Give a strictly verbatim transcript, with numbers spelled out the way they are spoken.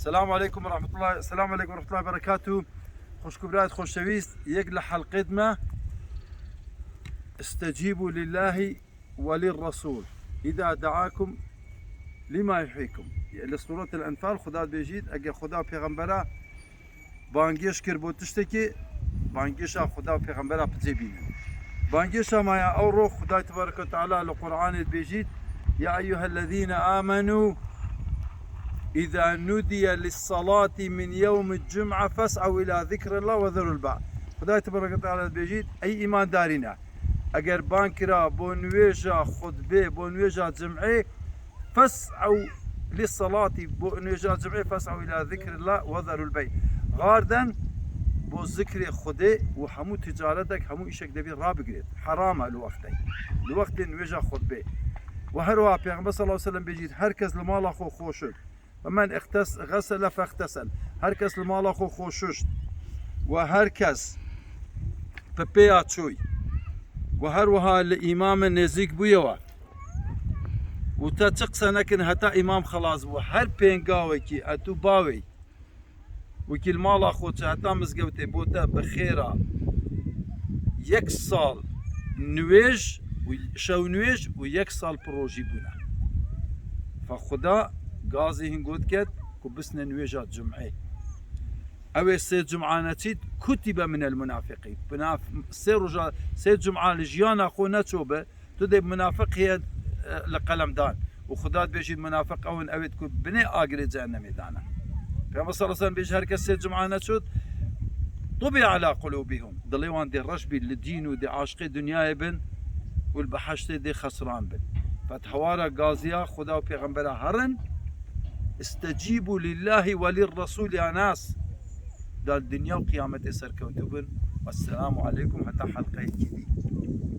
Selamu aleykum ve rahmetullah. Selamu aleykum ve rahmetullah ve berekatuhu. Xwişk û birayet xoşewîst, yek li helqêt me, "Istecîbû lillahi ve lir-Resûl, îda deakum lima yuhyikum." Li Sûretil Enfal Xuda dibêjît, eger Xuda pêxembera bangêş kir bo tiştekî, bangêşa Xuda û pêxembera picê bînin. Bangêşa maya ew ro Xudayê Tebarek ve Teala li Qur'anê dibêjît, "Ya eyyuhellezîne amenû, îza nudiye lissalati min yewmil cum'a fes'ew ila zikrillah ve zerul bey'." Xudayê Tebarek ve Teala dibêjît, "Ey îmandarîne, eger ban kira bo nûêja xutbê, bo nûêja cum'ê, fes'ew lissalati, bo nûêja cum'ê, fes'ew ila zikrillah ve zerul bey'." Xardin bo zikrê Xudê û hemû ticaretek, hemû îşek debî rabigirêt. Heram e li wextê. Li wextê nûêja xutbê. Û her wiha Pêxember sallallahu aleyhi ve sellem bêjît, "Her kes li mala xwe xweşik." Ve men ixtes-, xesele fextesel. Her kes li mala xwe xwe şuşt. Ve her kes bi pêya çûy. Ve her wiha li îmamê nêzîk bûye we. Û te çi qise nekin heta îmam xelas bû. Her pêngawekî etû bawê wekî li mala xwe çi heta mizgewtê bo te bi xêra yek sal nûêj û şew nûêj û yek sal pirojî bûne. Fe Xuda gazê hîn got ket ku bisne nûêja cum'ê. Ew ê sê cum'a neçît, kutibe minel munafiqîn. Binaf-, sê roja, sê cum'a li jiyana xwe neçobe, tu dê munafiq heye, e, li qelem dan. Û Xuda dibêjît munafiq ew in, ew ê ku binê agirê cehennemê dane. Peygamber sallallahu aleyhi ve sellem bêjî, her kes sê cum'a neçût, "Tubi ala qulubihum." Dilê wan dê reş bî, li dîn û dê aşiqê dinyayê bin û li behiştê dê xesran bin. Fet hewara gaziya Xuda û pêxembera herin, "Istecîbû lillahi ve lir-Resûl ya nas." Da dinya û qiyametê serkewtû bin. Esselamu aleykum, heta helqeyekî dî.